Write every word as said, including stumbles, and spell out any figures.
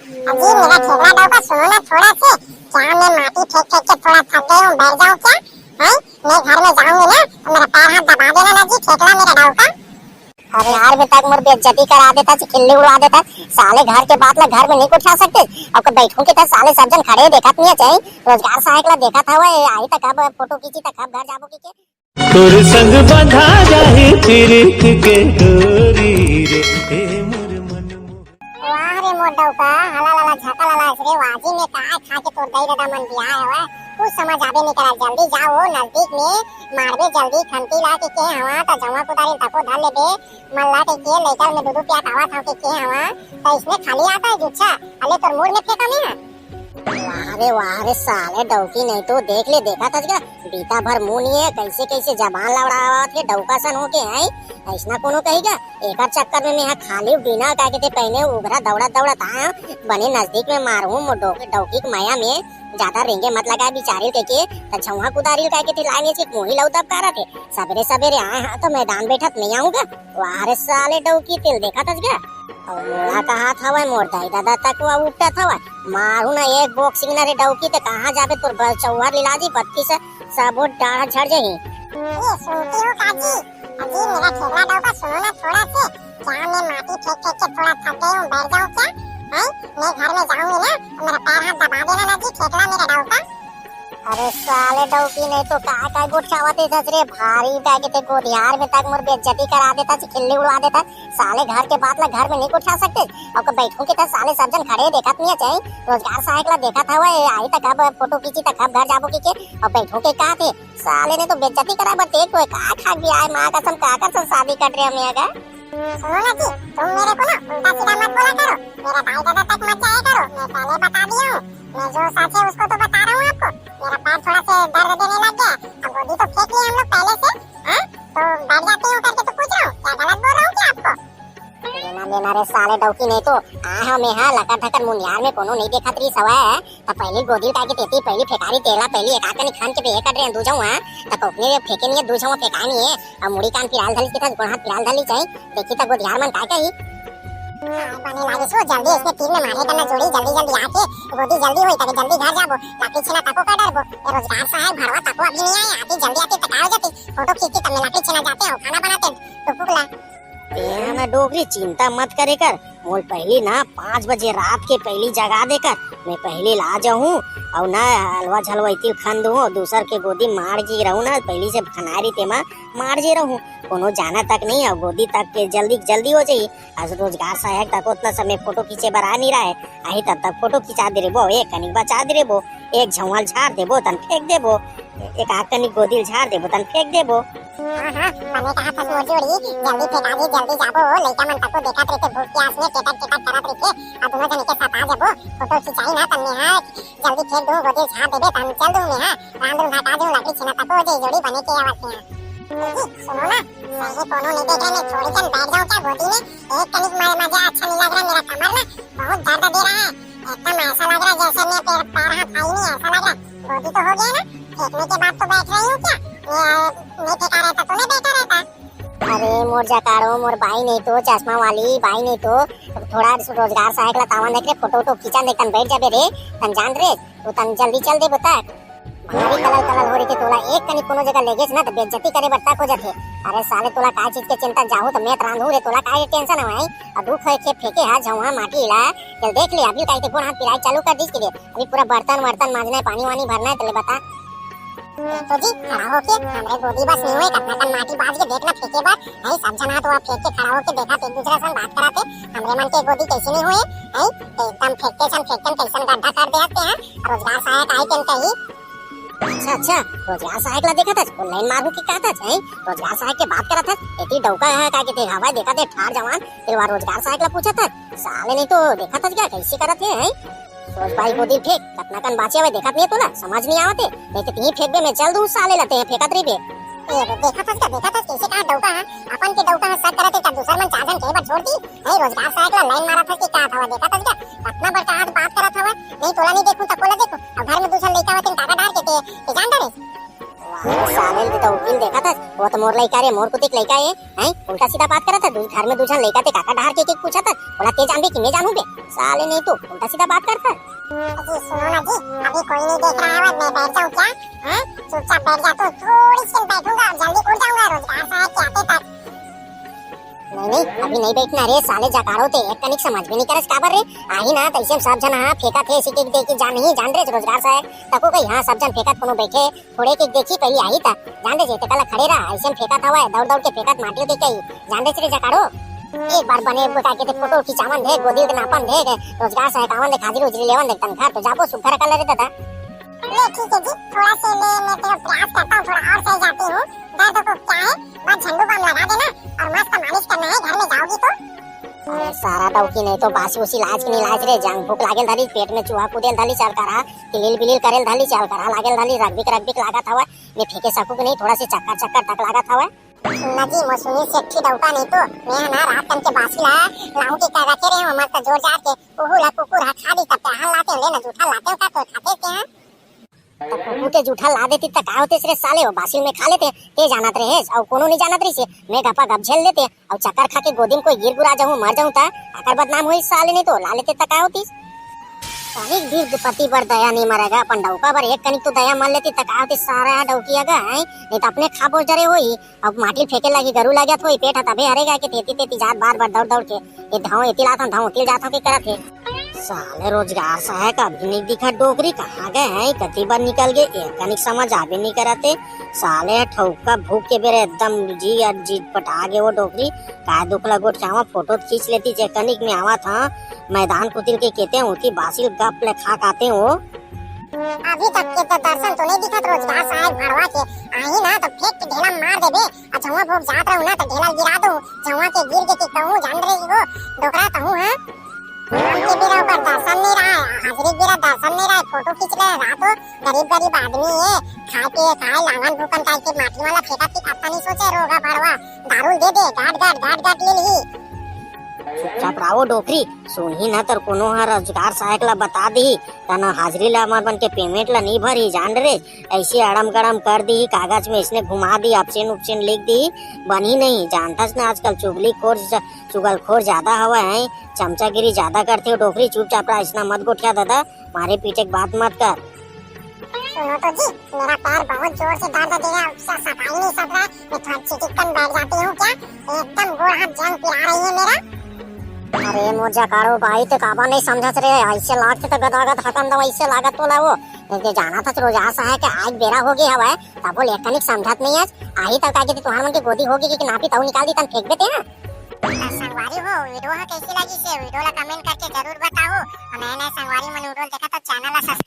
अजी, मेरा ठेकला डौका, सुनो ना थोड़ा से, क्या मैं माटी फेंक फेंक के थोड़ा थक गई हूँ, बैठ जाऊँ क्या? हैं? मैं घर में जाऊंगी ना तो मेरा पैर हाथ दबा देना ना जी, ठेकला मेरा डौका। अरे यार, बे तक मोर बेइज्जती करा देता, खिल्ली उड़ा देता। साले घर के बात ला घर में नहीं उठा सकते। अब को बैठूं के त साले सब जन खड़े देखत नहीं है, चाहे रोजगार सहायक ला देखत हवे, आई त कब फोटो खींची त कब घर जाबो की के। तोर संग बंधा जाही पीरित के डोरी रे, ए मोर मन मोहन। वाह रे मोर डौका, हला लाला झका लाला रे, वाजी में काय खा के तोर दई ददा मन बियाह हवय, कुछ समझ आबे नहीं करा। जल्दी जाओ, नजदीक में मारबे जल्दी खंती ला के, के हवा त जवा कुदारी तको धर लेबे, मन ला के, के लइका में दू दू प्याट आवत हव के, के हवा त इसने खाली आता है जुच्छा, अले तोर मुड़ में फेंका में है। वाह रे, वाह रे, साले डौकी नहीं तो देख ले, देखा था क्या? बीता भर मुंह नहीं है, कैसे कैसे जबान लड़ावत हे, डौका सन होके, हैं? ऐसना कोनो कही का? एकर चक्कर में मैं हा खाली बिना का के ते पहने उघरा दौड़त दौड़त आया, बने नजदीक में मारहूं मो डौ-, डौकी के माया में, ज्यादा रेंगे मत लगा बिचारिल के, के, त छौहा कुदारिल का के ते लाए में से मोही लौदब का रथे। सबेरे सबेरे आए हा तो मैदान बैठत नहीं आऊंगा। वाह रे साले डौकी, तेल देखा था क्या? अउ मोला कहात हवय, मोर दाई ददा तक वा उपटत हवय। मारू ना एक boxing ना रे डौकी, ते कहाँ जाबे तोर ब-, चौहर लीला जी बत्ती से सबो डाढ़ा झड़ जही। ये सुनती हो काजी? अजी मेरा ठेकला डौका, सुनो ना थोड़ा से, क्या मैं माटी फेंक फेंक के थोड़ा थक गई हूँ, बैठ जाऊँ क्या? हैं? मैं घर में जाऊंगी ना तो मेरा पैर हाथ दबा देना ना जी, ठेकला मेरा डौका। अरे साले डौकी नहीं तो का का गोठियावत हे ससुरे, भारी उठा के ते गोधियार में तक मोर बेइज्जती करा देता, खिल्ली उड़वा देता। साले घर के बात ला घर में नहीं उठा सकते। अब को बैठूं के त साले सब जन खड़े देखत नहीं है, चाहे रोजगार सहायक ला देखत हवे, आई त कब फोटो खींची त कब घर जाबो की के, अब बैठूं के का थे? साले ने तो बेइज्जती करा बर देख तो का खा भी आए, माँ कसम का कर सब शादी कट रहे हमें अगर। सुनो ना जी, तुम मेरे को ना उल्टा सीधा मत बोला करो, मेरा दाई ददा तक मत जाया करो, मैं पहले बता दिया हूँ। मैं जो सच है उसको तो बता रहा हूँ आपको। मेरा पैर थोड़ा से दर्द देने लग गया, अब गोदी तो फेंक लिए हम लोग पहले से, हाँ? तो बैठ जाते हो करके तो पूछ रहा हूँ, क्या गलत बोल रहा हूँ क्या आपको? लेना लेना रे साले डौकी नहीं तो, आ हाँ मैं हाँ लकर धकर मुनियार में कोनो नहीं देखत रही सवा है, त पहली गोदी उठा के तेती, पहली फेकारी तेला, पहली एक आकनी खान के बेहे कर रहे हैं दू जाऊँ हाँ, त कोकने फेंके नहीं है, दू जाऊँ फेंका नहीं है, अब मुड़ी कान फिराल धली के था, गोड़ हाथ फिराल धली चाहिए, देखी त गोधियार मन का कही। हाँ, बने लागे सो, जल्दी इसने तीर में मारे करना जोड़ी, जल्दी जल्दी आके गोदी जल्दी होई, तके जल्दी घर जाबो, लाठी छीना तको का डरबो, ये रोजगार सहायक भरवा तको अभी नहीं आया, आती जल्दी आती तकाओ जाती, फोटो खींची तब में लाठी छीना जाते हो, खाना बनाते टुकुला। तेहा ना डोकरी चिंता मत करे कर, मोल पहली ना पाँच बजे रात के पहली जगा दे कर, मैं पहली ला जाहूँ, अउ ना हलवा झलवा इतिल खन दूँ, दूसर के गोदी मार जी रहूँ ना, पहली से खनारी तेमा मार जे रहूँ, कोनो जाना तक नहीं, अउ गोदी तक के जल्दी जल्दी हो जाई। आज रोजगार सहायक तक उतना समय फोटो खींचे बर आ नहीं रहा है, आही तब तक फोटो खिंचा दे रेबो, एक कनिक बचा दे रेबो, एक झौंवा ल झाड़ देबो तन फेंक देबो, एक आध कनिक गोदी ल झाड़ देबो तन फेंक देबो। हाँ, हाँ, बने कहा थस मोर जोड़ी, जल्दी फेंका जी, जल्दी जाबो, लइका मन तको देखत रहिथे, भूख प्यास में केटक केटक करत रहिथे, आ दोनों जने के सता जबो, फोटो खिंचाई ना तन में, हाँ, जल्दी फेंक दूँ, गोदी ल झाड़ देबे तन चल दूँ मैं, हाँ, रांध रूंध हटा दूँ, लकड़ी छीना तको हो जाई, जोड़ी बने के आवत हे। जी, सुनो ना, सही कोनो नहीं देख रहे, मैं थोड़ी कन बैठ जाऊँ क्या गोदी में? एक कनिक म-, मजा अच्छा नहीं लग रहा, मेरा कमर ना बहुत दर्द दे रहा है, एकदम ऐसा लग रहा है जैसे मैं पैर, पैर हाथ आई नहीं, ऐसा लग रहा है। गोदी तो हो गया ना, फेंकने के बाद तो बैठ रही हूँ क्या? मैं, नहीं फेंका रहता तो नहीं बैठा रहता। अरे मोर जकाड़ो, मोर बाई नहीं तो, चश्मा वाली बाई नहीं तो, थोड़ा रोजगार सहायक ला तावन देख रे, फोटो वोटो खींचा देख, तन बैठ जाबे रे, तन जान रे, वो तन जल्दी चल दे बता। भारी कलल कलल हो रही थी तोला, एक कनी कोनो जगह लेगेस ना तो बेइज्जती करे बर तक हो जाथे। अरे साले तोला काय चीज के चिंता, जाहू तो मैं त रांधू रे, तोला काय टेंशन हवय? अब दुख होय के फेंके हा झौहा माटी ला, चल देख ले अभी काय के गोड़ हाथ पिराय चालू कर दिस के दे। अभी पूरा बर्तन वर्तन मांजना है, पानी वानी भरना है, तो ले बता। तो जी खड़ा होके हमरे गोदी बस नहीं हुए, कतना कन माटी बाज के देखना फेंके बर, नहीं सब जना तो फेंक के खड़ा होके देखा, एक दूसरा संग बात कराते, हमरे मन के गोदी कैसे नहीं हुए, नहीं तो एकदम फेंकते सन फेंकते कैसन गड्ढा कर दे हते हैं, रोजगार सहायक आई के कही। अच्छा, अच्छा, रोजगार सहायक ला देखत हस, online मारहू की कहत हस, हैं? रोजगार सहायक के बात करत हस, एती डौका है का के ते हवा देखत हे ठार जवान, फिर वह रोजगार सहायक ला पूछत हस, साले नहीं तो देखत हस क्या, कैसे करत हे, हैं? सोच भाई गोदी फेंक, कतना कन बाचे हवे देखत नहीं तोला, समझ नहीं आवत हे, नहीं तो तीही फेंकबे मैं चल दूँ साले ला, ते फेंकत रहिबे। ए, देखत हस का, देखत हस कैसे कहा डौका है, अपन के डौका है, शक करत हे, तब दूसर मन चार जन के बर छोड़ दी, नहीं रोजगार सहायक ला line मारत हस कि का हवा देखत हस का, कतना बड़का हाथ बात करत हवा, नहीं तोला नहीं देखूं त कोला देखूं। अब घर में दूसर लइका होते काका डार के, के, के जान डरे। वाह, साले ने तो उकिल देखा वो तो मोर लइका रे, मोर कुतिक लइका ए, हैं? उल्टा सीधा बात करत हे। दू घर में दू झन लइका ते काका डहार के के पूछत हे, ओला ते जानबे कि मैं जानहूं बे? साले नहीं तो उल्टा सीधा बात करत हे। जी सुनो ना जी, अभी कोई नहीं देख रहा है, मैं बैठ जाऊं क्या? हैं? चुपचाप बैठ जाता हूँ, थोड़ी सी बैठूंगा और जल्दी उठ जाऊंगा रोजगार साहब के आते तक। नहीं नहीं, अभी नहीं बैठना रे साले जकाड़ो ते, एक कनिक समझ में नहीं करस काबर रे। आही ना तैसे सब झन हाँ फेंकत हे, सिके देखी जान नहीं जान रे रोजगार साहब तको कही हाँ सब झन फेंकत कोनो बैठे थोड़े के देखी पहली आही ता जान दे जे ते कला खड़े रहा ऐसे फेंकत हवा दौड़ दौड़ के फेंकत माटी के कही जान दे रे जकाड़ो। एक बार बने एक का के फोटो खिंचावन दे, गोदी के नापन दे, रोजगार सहायक आवन दे, हाजिरी उजरी लेवन दे, तनखा तो जाबो सुखर कर ले रे दादा। ले ठीक है जी, थोड़ा से ले मैं तेरा प्रयास करता हूँ, थोड़ा और सही जाती हूँ। दर्द को क्या है, बस झंडू बाम लगा देना और मस्त मालिश करना है घर में जाओगी तो। अरे सारा डौकी नहीं तो बासी उसी लाज की नहीं लाज रे, जांग भूख लागेल धाली, पेट में चूहा कूदेल धाली, चाल करा किलिल बिलिल करेल धाली, चाल करा लागेल धाली, रगबिक रगबिक लागत हवा, मैं फेंके सकू कि नहीं, थोड़ा से चक्कर चक्कर तक लागत हवा। नजी मोसुनी से अच्छी डौका नहीं तो मैं ना रात कन के बासी ला लाऊं के कर रखे रहे हो मस्त जोर जार के, उहू ला कुकुर हा खा दी तब पहल लाते ले ना जूठा लाते का तो खाते के हैं। तो कुकुर के जूठा ला देती त का होते रे साले, वो बासी में खा लेते, ते जानत रहे और कोनो नहीं जानत रही से, मैं गपा गप झेल लेते और चक्कर खा के गोदी में कोई गिर गुरा जाऊं मर जाऊं ता अकर बदनाम होई साले, नहीं तो ला लेते त का होती। कनिक भी पति पर दया नहीं मरेगा, अपन डौका पर एक कनिक तो दया मर लेती त का होती सारा डौकी अगा है, नहीं तो अपने खाबो जरे होई। अब माटी फेंके लगी, गरू लग जात होई, पेट ह तभे हरेगा कि तेती तेती जात बार बार दौड़ दौड़ के, ये धाव एती लात हूँ, धाव उती जात हूँ के करत हे। साले रोजगार सहायक अभी नहीं दिखा डोकरी, कहाँ गए हैं, कति बार निकल गए, एक कनिक समझ आबे नहीं करत हे। साले ठौका भूख के बेरे एकदम जी और जी पटा गए वो डोकरी, काय दुख लगो ठावा फोटो खींच लेती, जे कनिक में आवा था मैदान कुतिल के केते होती बासिल गप ले खा काते हो। अभी तक के तो दर्शन तो नहीं दिखत रोजगार सहायक भड़वा के, आही ना तो फेंक के ढेला मार देबे, आ झउआ भोग जात रहू ना तो ढेला गिरा दू, झउआ के गिर के कहूँ जान रही हो डोकरा कहूँ है। हमके बेरा ओकर दर्शन नहीं रहा, हाजिरी बेरा दर्शन नहीं रहा, फोटो खींच रहे रहा तो गरीब गरीब आदमी है, खाए पिए खाए लांगन भूकन करके माटी वाला फेंका के खाता नहीं सोचे रोगा भड़वा, दारू दे दे गाट गाट गाट गाट ले ली। चुपचाप रहो डोकरी, सुनही ना तर कोनो ह रोजगार सहायक ला बता दी, तना हाजिरी ला हमर मन के पेमेंट ला नहीं भरी जान रे, ऐसे अड़म गड़म कर दी कागज में, इसने घुमा दी, ऑप्शन उपशन लिख दी, बनी नहीं। जानता ना आजकल चुगली खोर, चुगलखोर ज्यादा हवा है, चमचागिरी ज्यादा करते हो डोकरी, चुपचाप रहा, इसना मत गोठिया दादा, मारे पीछे के बात मत कर। सुनो तो जी, मेरा पैर बहुत जोर से दर्द दे रहा है, उससे सफाई नहीं सब रहा है, मैं थोड़ा चिटिकन बैठ जाती हूँ क्या? एकदम गोड़ हाथ जंग पिरा रही है मेरा। अरे मोर जकाड़ो भाई, ते काबा नहीं समझत रे, ऐसे लागत तो गदागद हकन दो, ऐसे लागत तो लाओ। ये जाना था रोज आशा है कि आज बेरा हो गया हवा है, तब बोल एक कनिक समझत नहीं है, आई तब का के तुम्हार मन के गोदी होगी कि नापी ताऊ निकाल दी तन फेंक देते हैं। संगवारी हो, वीडियो ह कैसी लगी से वीडियो ला कमेंट करके जरूर बताओ, और नए नए संगवारी मन वीडियो देखा तो चैनल ला सब्सक्राइब